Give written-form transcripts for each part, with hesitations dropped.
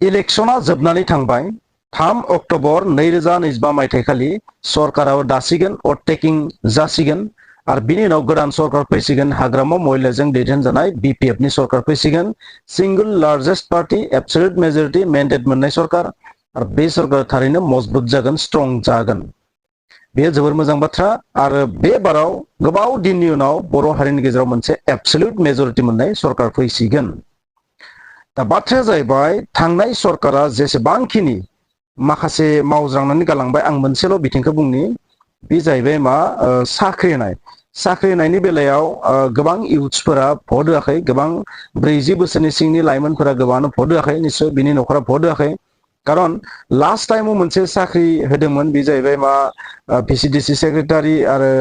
इलेक्शना जोबनानै थांबाय 3 अक्ट'बर 2025 मायथाइखालि सरकाराव दासिगोन अटटेकिं जासिगोन आरो बिनि उनाव गोदान सरकार फैसिगोन हाग्रामा महिलाजों दैदेनजानाय बिपिएफनि सरकार फैसिगोन single largest party absolute majority mandate मोननाय सरकार आरो बे सरकार थारैनो मजबुत जागोन स्ट्रं जागोन बे जोबोर मोजां बाथ्रा आरो बे बाराव गोबाव दिननि उनाव बर' हारिनि गेजेराव मोनसे एबसोल्युट मेजरिटी मोननाय सरकार फैसिगोन दा बाथ्राया जाहैबाय थांनाय सरकारा जेसेबांखिनि माखासे मावज्रांनानै गालांबाय आं मोनसेल' बिथिंखौ बुंनि बे जाहैबाय मा साख्रि होनायनि बेलायाव गोबां इउथ्सफोरा भट होआखै गोबां 40 बोसोरनि सिंनि लाइमोनफोरा गोबाङानो भट होआखै निश्चय बिनि न'खरा भट होआखै खारन लास्ट टाइमाव मोनसे साख्रि होदोंमोन बे जाहैबाय मा भिसिडिसि सेक्रेटारि आरो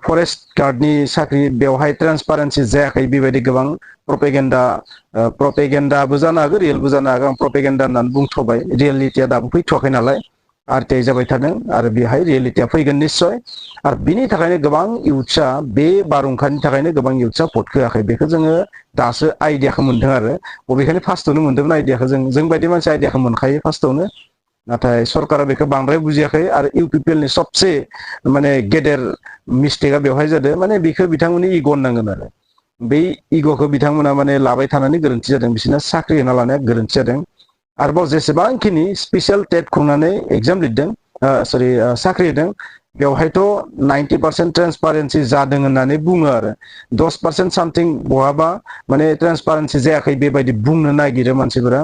फरेस्ट गार्डनि साख्रि बेवहाय ट्रान्सपारेन्सि जायाखै बेबायदि गोबां प्रपेगेन्डाबो जानो हागौ रियेलबो जानो हागौ आं प्रपेगेन्डा होननानै बुंथ'बाय रियेलिटिया दाबो फैथ'वाखै नालाय आरटिआइ जाबाय थादों आरो बेहाय रियेलिटिया फैगोन निश्चय आरो बिनि थाखायनो गोबां इउथ्सआ बे बारहुंखानि थाखायनो गोबां इउथ्सआ भट होआखै बेखौ जोङो दासो आइडियाखौ मोन्दों आरो बबेखानि फार्स्टआवनो मोन्दोंमोन आइडियाखौ जों बायदि मानसि आइडियाखौ मोनखायो फार्स्टआवनो नाथाय सरकारा बेखौ बांद्राय बुजियाखै आरो इउपिपिएलनि सबसे माने गेदेर मिस्टेकआ बेवहाय जादों माने बेखौ बिथांमोननि इग' होननांगोन आरो बै इग'खौ बिथांमोना माने लाबाय थानानै गोरोन्थि जादों बिसोरना साख्रि होना लानाया गोरोन्थि जादों आरोबाव जेसेबांखिनि स्पेसियेल टेट खुंनानै एग्जाम लिरदों साख्रि होदों बेवहायथ' 90% ट्रेन्सपारेन्सि जादों होननानै बुङो आरो 10% सामथिं बहाबा माने ट्रेन्सपारेन्सि जायाखै बेबायदि बुंनो नागिरो मानसिफोरा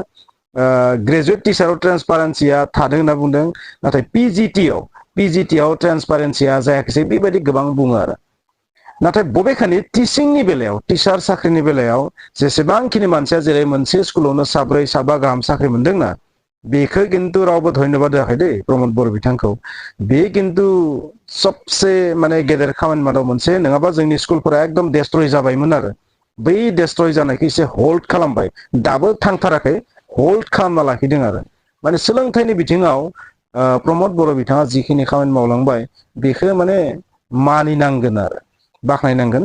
ग्रेजुवेट टिचाराव ट्रेन्सपारेन्सिया थादों होनना बुंदों नाथाय पिजिटिआव ट्रेन्सपारेन्सिया जायाखैसै बेबायदि गोबां बुङो आरो नाथाय बबेखानि टिचिंनि बेलायाव टिचार साख्रिनि बेलायाव जेसेबांखिनि मानसिया जेरै मोनसे स्कुलावनो साब्रै साबा गाहाम साख्रि मोनदोंना बेखौ खिन्थु रावबो धन्यबाद होआखै दै प्रमद बर' बिथांखौ बे खिन्थु सबसे माने गेदेर खामानि मादाव मोनसे नङाबा जोंनि स्कुलफोरा एकदम डेस्ट्रय जाबायमोन आरो बै डेस्ट्रय जानायखौ एसे हल्ड खालामबाय दाबो थांथाराखै हल्ड खालामना लाखिदों आरो माने सोलोंथाइनि बिथिङाव प्रमद बर' बिथाङा जिखिनि खामानि मावलांबाय बेखौ माने मानिनांगोन आरो बाख्नायनांगोन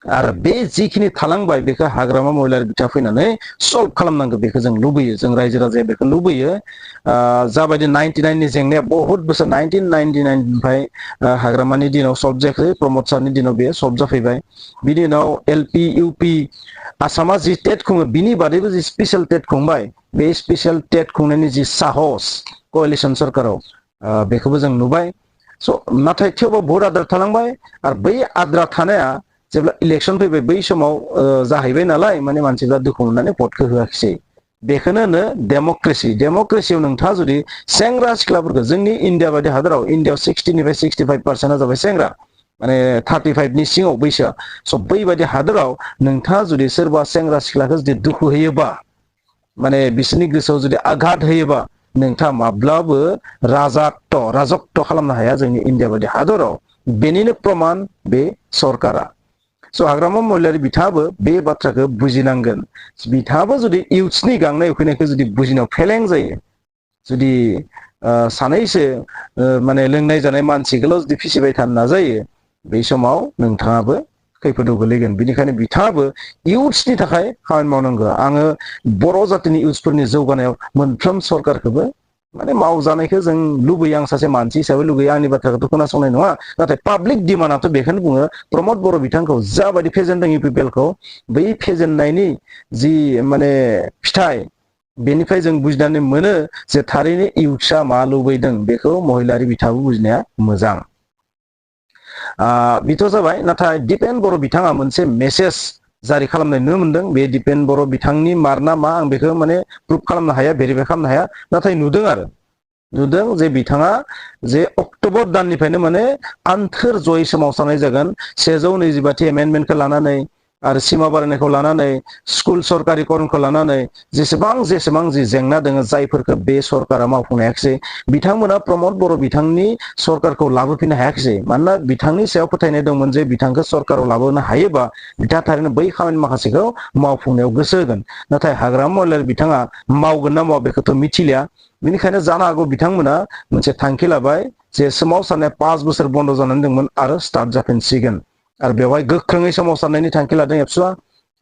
आरो बे जिखिनि थालांबाय बेखौ हाग्रामा महिलारि बिथाङा फैनानै सल्भ खालामनांगौ बेखौ जों लुबैयो जों रायजो राजाया बेखौ लुबैयो जाबायदि 99नि जेंनाया बहुत बोसोर 1999निफ्राय हाग्रामानि दिनाव सल्भ जायाखै प्रमद सारनि दिनाव बेयो सल्भ जाफैबाय बिनि उनाव एलपि इउपि आसामा जि टेट खुङो बिनि बादैबो जि स्पेसियेल टेट खुंबाय बे स्पेसियेल टेट खुंनायनि जि साहस कaliसन सरकाराव बेखौबो जों नुबाय स' नाथाय थेवबो भट आद्रा थालांबाय आरो बै आद्रा थानाया जेब्ला इलेक्सन फैबाय बै समाव जाहैबाय नालाय माने मानसिफ्रा दुखु मोननानै भटखौ होआखिसै बेखौनो होनो डेम'क्रेसियाव नोंथाङा जुदि सेंग्रा सिख्लाफोरखौ जोंनि इण्डिया बायदि हादराव इण्डियाआव 60निफ्राय 65% जाबाय सेंग्रा माने 35नि सिङाव बैसोआ स' बैबायदि हादराव नोंथाङा जुदि सोरबा सेंग्रा सिख्लाखौ जुदि दुखु होयोबा माने बिसोरनि गोसोआव जुदि आघात होयोबा नोंथाङा माब्लाबो राजत्व खालामनो हाया जोंनि इण्डिया बायदि हादराव बेनिनो प्रमान बे सरकारा स' हाग्रामा महिलारि बिथाङाबो बे बाथ्राखौ बुजिनांगोन बिथाङाबो जुदि इउथ्सनि गांनाय उखैनायखौ जुदि बुजिनायाव फेलें जायो जुदि सानैसो माने लोंनाय जानाय मानसिखौल' जुदि फिसिबाय थानो नाजायो बै समाव नोंथाङाबो खैफोदाव गोलैगोन बिनिखायनो बिथाङाबो इउथ्सनि थाखाय खामानि मावनांगौ आङो बर' जातिनि इउथ्सफोरनि जौगानायाव मोनफ्रोम सरकारखौबो माने मावजानायखौ जों लुबैयो आं सासे मानसि हिसाबै लुबैयो आंनि बाथ्राखौथ' खोनासंनाय नङा नाथाय पाब्लिक डिमान्डआथ' बेखौनो बुङो प्रमद बर' बिथांखौ जाबायदि फेजेनदों इउपिपिएलखौ बै फेजेननायनि जि माने फिथाइ बेनिफ्राय जों बुजिनानै मोनो जे थारैनो इउथ्सआ मा लुबैदों बेखौ महिलारि बिथाङाबो बुजिनाया मोजां बेथ' जाबाय नाथाय दिपेन बर' बिथाङा मोनसे मेसेज जारि खालामनाय नुनो मोनदों बे दिपेन बर' बिथांनि मारना मा आं बेखौ माने प्रुभ खालामनो हाया भेरिफाइ खालामनो हाया नाथाय नुदों जे बिथाङा जे अक्ट'बर दाननिफ्रायनो माने आन्थोर जयै सोमावसारनाय जागोन 125 एमेन्डमेन्टखौ लानानै आरो सिमा बारायनायखौ लानानै स्कुल सरकारि करनखौ लानानै जेसेबां जि जेंना दङ जायफोरखौ बे सरकारा मावफुंनो हायाखिसै बिथांमोना प्रमद बर' बिथांनि सरकारखौ लाबोफिननो हायाखिसै मानोना बिथांनि सायाव फोथायनाय दंमोन जे बिथांखौ सरकाराव लाबोनो हायोबा बिथाङा थारैनो बै खामानि माखासेखौ मावफुंनायाव गोसो होगोन नाथाय हाग्रामा महिलारि बिथाङा मावगोन ना मावा बेखौथ' मिथिलिया बेनिखायनो जानो हागौ बिथांमोना मोनसे थांखि लाबाय जे सोमावसारनाया 5 बोसोर बन्द' जानानै दंमोन आरो स्टार्ट जाफिनसिगोन आरो बेवहाय गोख्रोङै सोमावसारनायनि थांखि लादों एबसुआ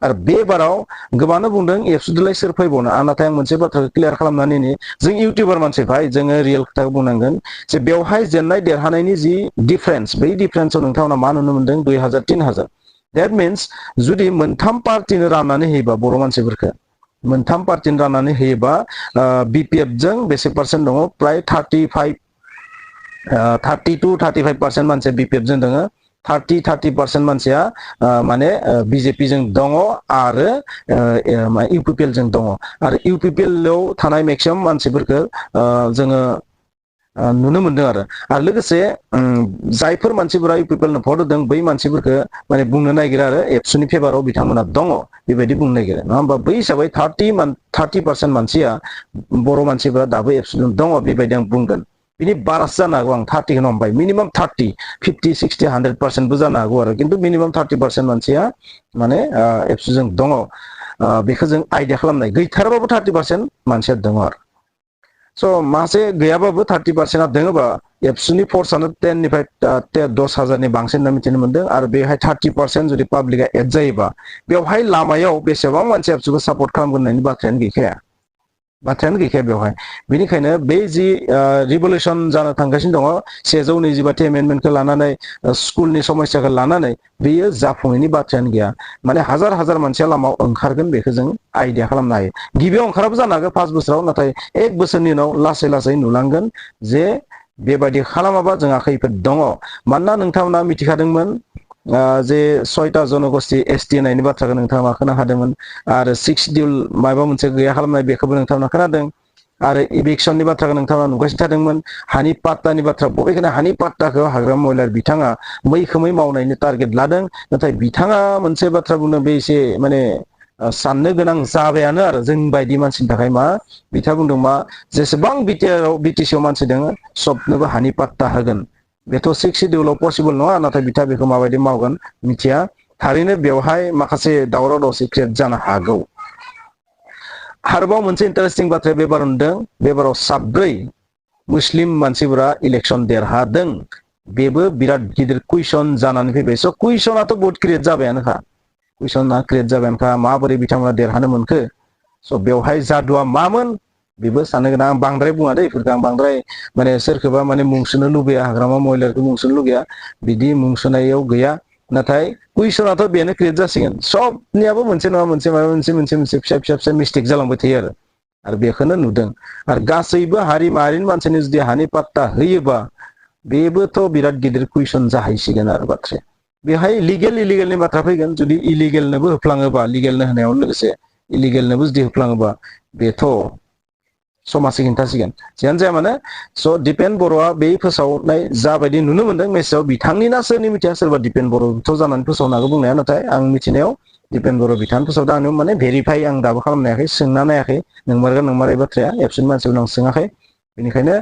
आरो बे बाराव गोबांनो बुंदों एबसुदोलाय सोर फैबावनो नाथाय आं मोनसे बाथ्राखौ क्लियार खालामनानै जों इउटिउबार मानसिखाय जोङो रियेल खोथाखौ बुंनांगोन जे बेवहाय जेननाय देरहानायनि जि डिफारेन्स बै डिफारेन्सआव नोंथांमोना मा नुनो मोनदों 2000 3000 दैट मिन्स जुदि मोनथाम पार्टिनो राननानै होयोबा बर' मानसिफोरखौ मोनथाम पार्टिनो राननानै होयोबा बिपिएफ जों बेसे पार्सेन्ट दङ प्राय 32-35% मानसिया बिपिएफ जों दङ 30% मानसिया माने बिजेपि जों दङ आरो इउपिपिएल जों दङ आरो इउपिपिएल आव थानाय मेक्सिमाम मानसिफोरखौ जोङो नुनो मोनदों आरो लोगोसे जायफोर मानसिफोरा इउपिपिएलनो भट होदों बै मानसिफोरखौ माने बुंनो नागिरो आरो एबसुनि फेभाराव बिथांमोना दङ बेबायदि बुंनो नागिरो नङा होमबा बै हिसाबै 30% मानसिया बर' मानसिफोरा दाबो एबसुजों दङ बेबायदि आं बुंगोन बिनि बारासो जानो हागौ आं 30 खौनो हमबाय मिनिमाम 30 50 60 100%बो जानो हागौ आरो खिन्थु मिनिमाम 30% मानसिया माने एबसुजों दङ बेखौ जों आइडिया खालामनाय गैथाराबाबो 30% मानसिया दङ आरो स' मासे गैयाबाबो 30%आ दोङोबा एबसुनि फर्सआनो 10 निफ्राय 10,000 बांसिन होनना मिथिनो मोनदों आरो बेहाय 30% जुदि पाब्लिकआ एड जायोबा बेवहाय लामायाव बेसेबां मानसि एबसुखौ सापर्ट खालामगोन होननायनि बाथ्रायानो गैखाया बेवहाय बेनिखायनो बे जि रिभलिउसन जानो थांगासिनो दङ 125 एमेन्डमेन्टखौ लानानै स्कुलनि समस्याखौ लानानै बेयो जाफुङैनि बाथ्रायानो गैया माने हाजार हाजार मानसिया लामायाव ओंखारगोन बेखौ जों आइडिया खालामनो हायो गिबियाव ओंखाराबो जानो हागौ 5 बोसोराव नाथाय 1 बोसोरनि उनाव लासै लासै नुलांगोन जे बेबायदि खालामाबा जोंहा खैफोद दङ मानोना नोंथांमोना मिथिखादोंमोन जे 6टा जनगोष्ठी एसटि होननायनि बाथ्राखौ नोंथाङा खोनाखादोंमोन आरो 6 शिडिउल माबा मोनसे गैया खालामनाय बेखौबो नोंथांमोना खोनादों आरो इभिक्सननि बाथ्राखौ नोंथाङा नुगासिनो थादोंमोन हानि पाट्टानि बाथ्रा बबेखानि हानि पाट्टाखौ हाग्रामा महिलार बिथाङा मैखोमै मावनायनि टारगेट लादों नाथाय बिथाङा मोनसे बाथ्रा बुंदों बे एसे माने साननो गोनां जाबायानो आरो जों बायदि मानसिनि थाखाय मा बिथाङा बुंदों मा जेसेबां बिटिसिआव मानसि दङ सबनोबो हानि पाट्टा होगोन बेथ' 6 शिडिउलाव पसिबल नङा नाथाय बिथाङा बेखौ माबायदि मावगोन मिथिया थारैनो बेवहाय माखासे दावराव दावसि क्रियेट जानो हागौ आरोबाव मोनसे इन्टारेस्टिं बाथ्राया बेबार नुदों बेबाराव 7 मुस्लिम मानसिफोरा इलेक्सन देरहादों बेबो बिराद गिदिर कुइसन जानानै फैबाय स' कुइसनाथ' बहुत क्रियेट जाबायानोखा माबोरै बिथांमोना देरहानो मोनखो स' बेवहाय जादुआ मामोन बेबो साननो गोनां आं बांद्राय बुङा दे बेफोरखौ आं बांद्राय माने सोरखौबा माने मुंसुनो लुबैया हाग्रामा महिलारखौ मुंसुनो लुगैया बिदि मुंसुनायाव गैया नाथाय कुइसनाथ' बेनो क्रियेट जासिगोन सबनियाबो मोनसे नङा मोनसे माबा मोनसे फिसा मिस्टेक जालांबाय थायो आरो बेखौनो नुदों आरो गासैबो हारि माहारिनि मानसिनि जुदि हानि पाट्टा होयोबा बेबोथ' बिराद गिदिर कुइसन जाहैसिगोन आरो बाथ्राया बेहाय लिगेल इलिगेलनि बाथ्रा फैगोन जुदि इलिगेलनोबो होफ्लाङोबा लिगेलनो होनायाव लोगोसे इलिगेलनोबो जुदि होफ्लाङोबा बेथ' समाजै खिन्थासिगोन जियानो जाया मानो स' दिपेन बर'आ बे फोसावनाय जाबायदि नुनो मोनदों मेसेजाव बिथांनि ना सोरनि मिथिया सोरबा दिपेन बर'थ' जानानै फोसावनो हागौ बुंनाया नाथाय आं मिथिनायाव दिपेन बर' बिथाङा फोसावदों आं माने भेरिफाइ आं दाबो खालामनो हायाखै सोंना नायाखै नंमारगोन नंमारै बाथ्राया एबसुनि मानसिफोरनाव आं सोङाखै बेनिखायनो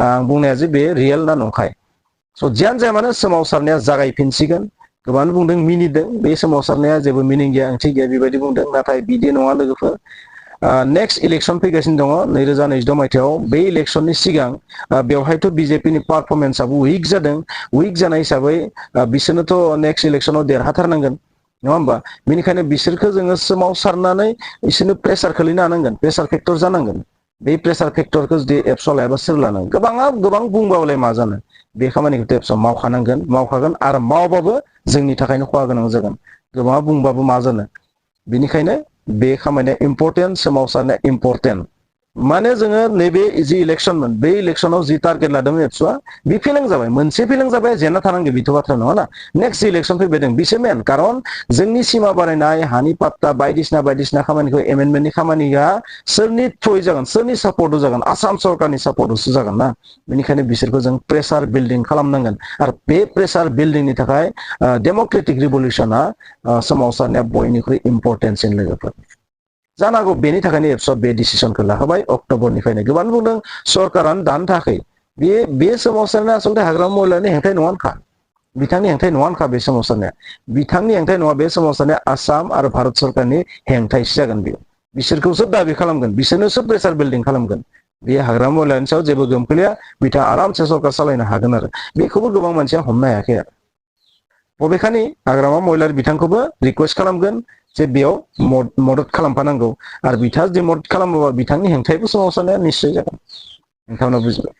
आं बुंनाया जे बे रियेल ना नंखाय स' जियानो जाया मानो सोमावसारनाया जागायफिनसिगोन गोबां बुंदों मिनिदों बे सोमावसारनाया जेबो मिनिं गैया ओंथि गैया बेबायदि बुंदों नाथाय बिदि नङा लोगोफोर नेक्स्ट इलेक्सन फैगासिनो दङ 2026 मायथाइयाव बे इलेक्सननि सिगां बेवहायथ' बिजेपिनि पारफरमेन्सआबो उइक जादों उइक जानाय हिसाबै बिसोरनोथ' नेक्स्ट इलेक्सनाव देरहाथारनांगोन नङा होमबा बेनिखायनो बिसोरखौ जोङो सोमावसारनानै बिसोरनो प्रेसार खोलैनो हानांगोन प्रेसार फेक्टर जानांगोन बे प्रेसार फेक्टरखौ जुदि एबसुआ लायाबा सोर लानांगोन गोबां बुंबाबोलाय मा जानो बे खामानिखौथ' एबसुआ मावखागोन आरो मावबाबो जोंनि थाखायनो खहा गोनां जागोन गोबाङा बुंबाबो मा जानो बेनिखायनो बे खामानिया इम्परटेन्ट सोमावसारनाया इम्परटेन्ट माने जोङो नैबे जि इलेक्सनमोन बे इलेक्सनाव जि टारगेट लादोंमोन एबसुआ बे फेलें जाबाय मोनसे फेलें जाबाय जेनना थानांगौ बेथ' बाथ्रा नङा नेक्स्ट इलेक्सन फैबाय दं बिसो मेन कारन जोंनि सिमा बारायनाय हानि पाट्टा बायदिसिना खामानिखौ एमेन्डमेन्टनि खामानिया सोरनि थ्रुयै जागोन सोरनि सापर्टआव जागोन आसाम सरकारनि सापर्टआवसो जागोन ना बेनिखायनो बिसोरखौ जों प्रेसार बिल्डिं खालामनांगोन आरो बे प्रेसार बिल्डिंनि थाखाय डेम'क्रेटिक रिभलिउसना सोमावसारनाया बयनिख्रुइ इम्परटेन्टसिन लोगोफोर जानो हागौ बेनि थाखायनो एबसुआ बे डिसिसनखौ लाखाबाय अक्ट'बरनिफ्रायनो गोबां बुंदों सरकारानो दानो थाखाय बे सोमावसारनाया आसलथे हाग्रामा महिलारनि हेंथाय नङानोखा बिथांनि हेंथाय नङानोखा बे सोमावसारनाया बिथांनि हेंथाय नङा बे सोमावसारनाया आसाम आरो भारत सरकारनि हेंथायसो जागोन बेयो बिसोरखौसो दाबि खालामगोन बिसोरनोसो प्रेसार बिल्डिं खालामगोन बे हाग्रामा महिलारनि सायाव जेबो गोहोम खोलैया बिथाङा आरामसे सरकार सालायनो हागोन आरो बेखौबो गोबां मानसिया हमनो हायाखै आरो बबेखानि हाग्रामा महिलारि बिथांखौबो रिक्वेस्ट खालामगोन जे बेयाव मदद खालामफानांगौ आरो बिथाङा जुदि मदद खालामोबा बिथांनि हेंथायैबो सोमावसारनाया निस्सय जागोन। नोंथांमोना बुजिबाय।